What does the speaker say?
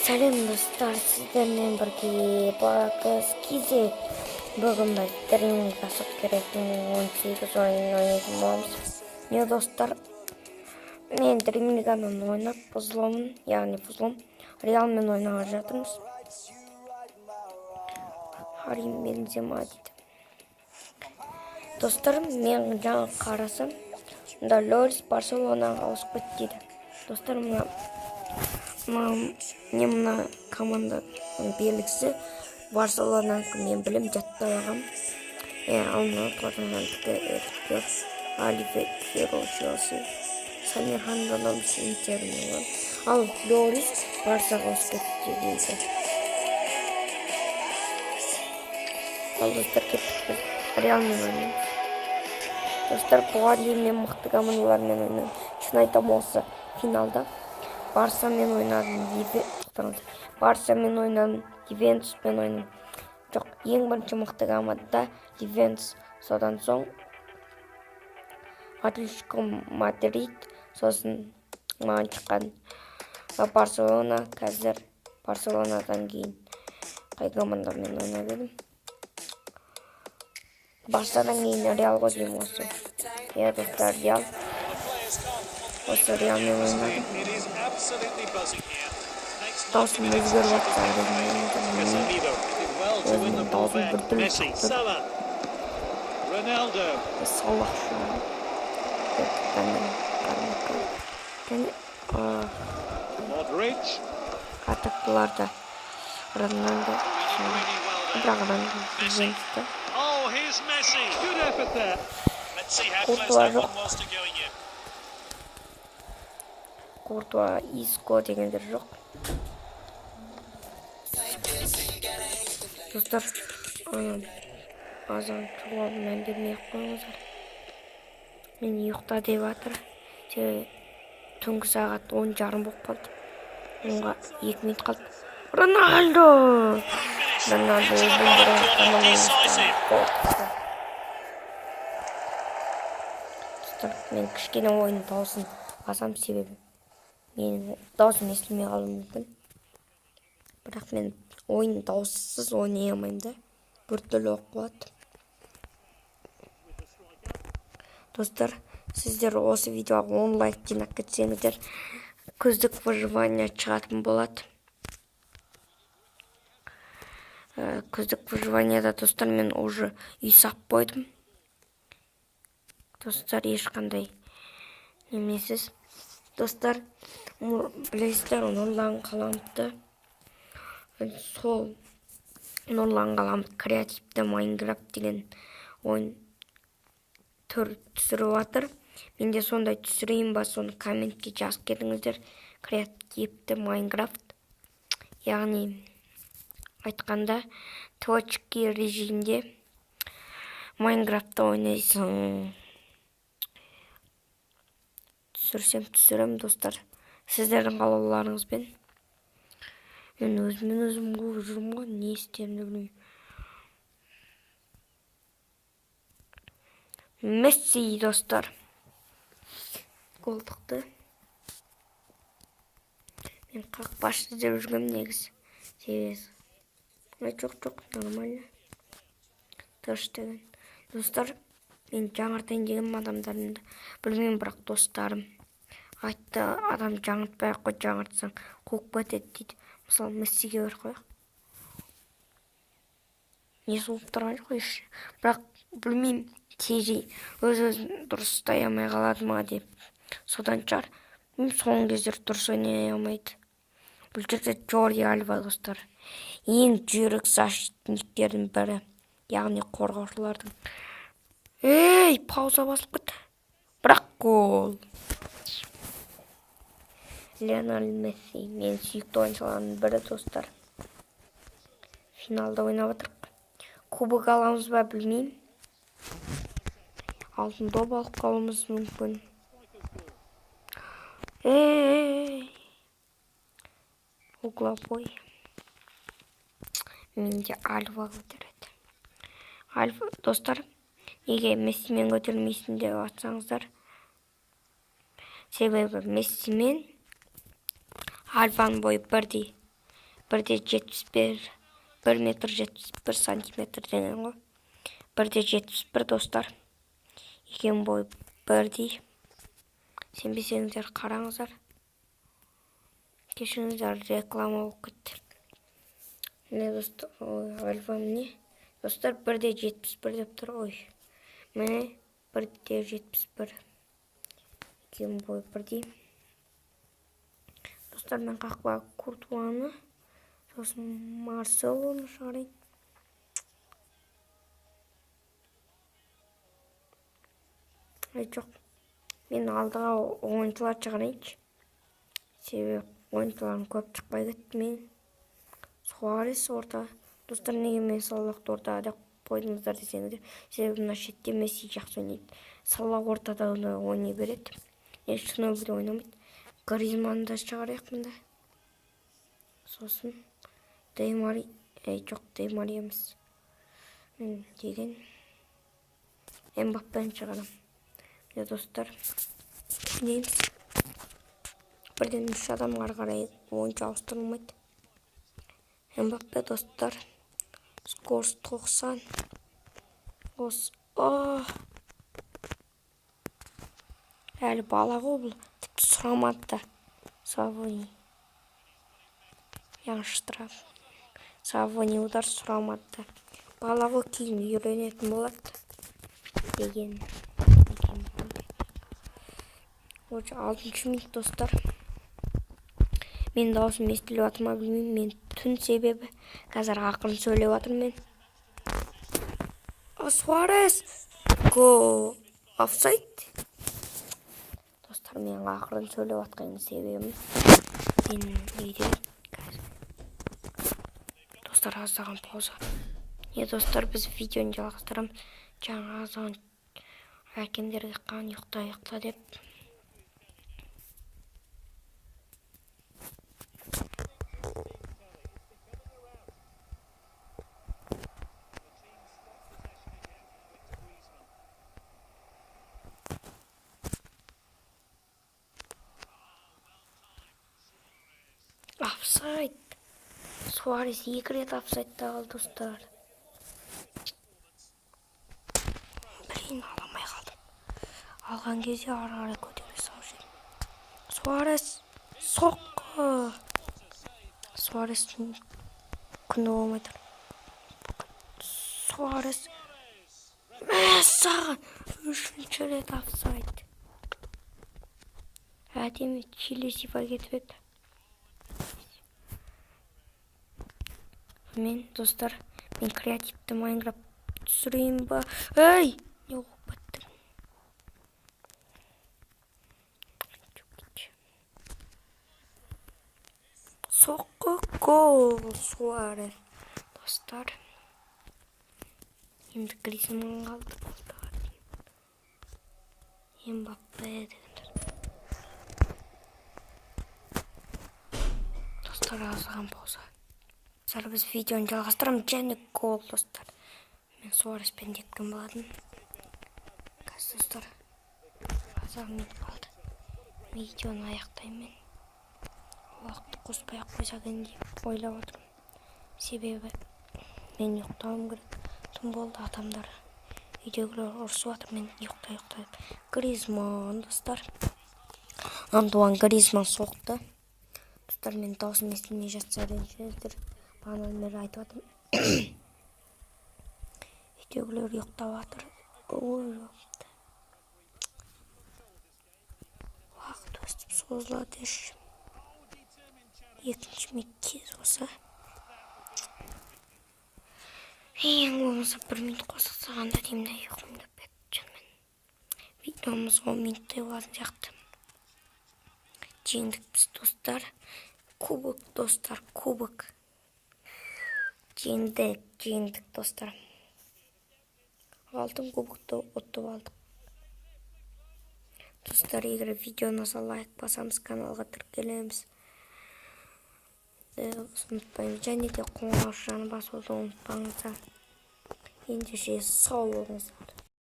Сәлем достар, сіздермен бірге Бакс Кизе. Бүгін біз тренинг жасап керектің 18 ойынын ойнайтын боламыз. Не достар, мен тренинганы ойнап бұзыламын, яғни бұзылам. Реалмен ойнап жатырмыз. Харим Бензема дейді. Достар, мен жаңа қарасам, мында Лорис Барселонаға ауысып кетті дейді. Достар, мына не мына команданың белгісі Барселонанікі, мен білем, жаттап алғам. Ал мына Тоттенхэмдікі, Эрик Оливье Жиру Челси, Самир Ханданович Интер Милан. Ал Лорис Барсаға ауысып кетті дейді. Ал достар, кеттік, біз Реалмен ойнаймыз. Достар, бұған дейін мен мықты командалармен ойнадым. Шын айтамын, осы финалда Барсамен ойнадым, Барсамен ойнадым, Ювентуспен ойнадым. Жоқ, ең бірінші мықты команда Ювентус, содан соң Атлетико Мадрид, сосын маған шыққан Барселона. Қазір Барселонадан кейін қай командамен ойнап едім? Барсадан кейін Реал ғой деймін осы. Иә, достар, Реал. Осы Реалмен ойнадым. Даусым өзгеріп жатса, өзімнің даусым біртүрлі шығып тұр. Салах және атақтыларда Роналду, бірақ Роналду Ювентуста. Куртуа жоқ. Куртуа, Иско дегендер жоқ. Достар, азан шығып мән бермей ақ қойыңыздар. Мен ұйықта деп жатыр. Түнгі сағат 10:30 болып қалды. 10-ға 2 минут қалды. Роналду! Роналду достар, мен кішкене ойын дауысын басам, себебі менің даусым естілмей қалуы мүмкін. Бірақ мен ойын дауыссыз ойнай алмаймын да, біртүрлі болып қалады. Достар, сіздер осы видеоға 10 лайк жинап кетсеңіздер, күздік выживание шығатын болады. Күздік выживанияда, достар, мен уже үй сап қойдым. Достар, ешқандай немесіз. Достар, білесіздер, Нұрлан Қаламовты, сол Нұрлан Қаламов креативті Майнкрафт деген ойын түсіріп жатыр. Мен де сондай түсірейін ба, соны комментке жазып кетіңіздер. Креативті Майнкрафт, яғни айтқанда творческий режимде Майнкрафтта ойнайсың. Түсірсем түсірем, достар, сіздердің қалауларыңызбен. Мен өзіммен өзім қуып жүрмін ғой, не істерімді білмеймін. Месси, достар, гол тықты. Мен қақпашы іздеп жүргенмін негізі. Себебі жоқ, жоқ, нормально. Тырыш деген. Достар, мен жаңартайын деген адамдарымды білмеймін, бірақ достарым айтты, адам жаңартпай ақ қой, жаңартсаң қуып кетеді дейді. Мысалы, Мессиге беріп қояйық. Не суып тұрған жоқ еш. Бірақ білмеймін, тежей өз-өзін дұрыс ұстай алмай қалады ма деп. Содан шығар. Соңғы кездері дұрыс ойнай алмайды. Бұл жерде Джорди Альба, достар. Ең жүйрік защитниктердің бірі, яғни қорғаушылардың. Ей, пауза басылып кетті. Бірақ гол. Лионель Месси, мен сүйікті ойыншыларымның бірі, достар. Финалда ойнап отырық. Кубок аламыз ба, білмеймін. Алтын доп алып қалуымыз мүмкін. Ей, угловой. Менде Альва көтереді. Альва, достар, неге Мессимен көтермейсің деп атсаңыздар, себебі Мессимен Альваның бойы бірдей. 1,71, 1 метр 71 сантиметр деген ғой. 1,71 достар. Екеуінің бойы бірдей. Сенбесеңіздер қараңыздар. Кешіріңіздер, реклама болып кетті. Міне достар, ой, альфа міне. Достар, 1,71 деп тұр. Ой. Міне 1,71. Екеуінің бойы бірдей. Достар, мен қақпа Куртуаны, сосын Марселоны шығарайын. Ай, жоқ. Мен алдыға ойыншылар шығарайыншы. Себебі ойыншыларым көп шықпай кетті мен. Суарес орта. Достар, неге мен Салахты ортаға деп қойдыңыздар десеңіздер, себебі мына шетте Месси жақсы ойнайды. Салах ортада ойнай береді. Еш нөлде ойнамайды. Гризманды да шығарайық мында. Сосын Ди Мария, жоқ, Ди Мария емес. Мен деген Мбаппені шығарамын. Міне достар, дейміз. Бірден 3 адам ары қарай ойыншы ауыстырылмайды. Мбаппе достар, скорс 90. Ос, әлі бала ғой бұл, тіпті сұрамады да. Савони. Яғни штраф. Савони удар сұрамады да. Бала ғой, кейін үйренетін болады деген. Уже 6-шы минут достар. Мен дауысым естіліп жатыр ма білмеймін. Мен түн себебі қазір ақырын сөйлеп жатырмын мен. Суарес! Гол! Офсайд! Достар, мен ақырын сөйлеп жатқан себебім мен үйде қазір. Достар, аздаған пауза. Не достар, біз видеоны жалғастырамыз. Жаңа аздаған әкемдерге қан ұйықта, ұйықта деп. Офсайд. Суарес 2 рет офсайдта қалды достар. Блин, ала алмай қалдым. Алған кезде ары қарай көтере салып жібердім. Суарес соққы. Суарестің күні болмай тұр. Суарес. Мәссаған! 3-ші рет офсайд. Әдемі Чили сипа кетіп еді. Мен, достар, мен креативті Майнкрафт түсірейін ба? Ей! Не болып кеттім? Соққы гол Суарес. Достар. Енді Гризман қалды. Мбаппе дегендер. Достар, азған пауза. Достар, біз видеоны жалғастырамыз және гол достар. Мен Суареспен кеткен болатын. Қазір достар, аз-ақ минут қалды. Видеоны аяқтаймын мен. Уақытты қоспай ақ қойсақ екен деп ойлап отырмын. Себебі мен ұйықтауым керек. Түн болды, адамдар үйдегілер ұрысып жатыр, мен ұйықта, ұйықта деп. Гризман достар. Антуан Гризман соқты. Достар, мен даусым естілмей жатса ренжіңіздер. Бағанадан бері айтып жатырмын. Үйдегілер ұйықтап жатыр. Ой, уақыт өстіп созылады еш. Екінші минут тез болса. Ең болмаса 1 минут қосылсағанда деймін де ұйқым келіп кетті шынымен. Видеомыз 10 минуттай болатын сияқты. Жеңдік біз достар. Кубок достар, кубок. Жеңдік, жеңдік достар. Алтын кубокты ұтып алдық. Достар, егер видеоны ұнаса лайк басамыз, каналға тіркелеміз. Ұмытпаймыз. Және де қоңыраушаны басуды ұмытпаңыздар. Ендеше сау болыңыздар.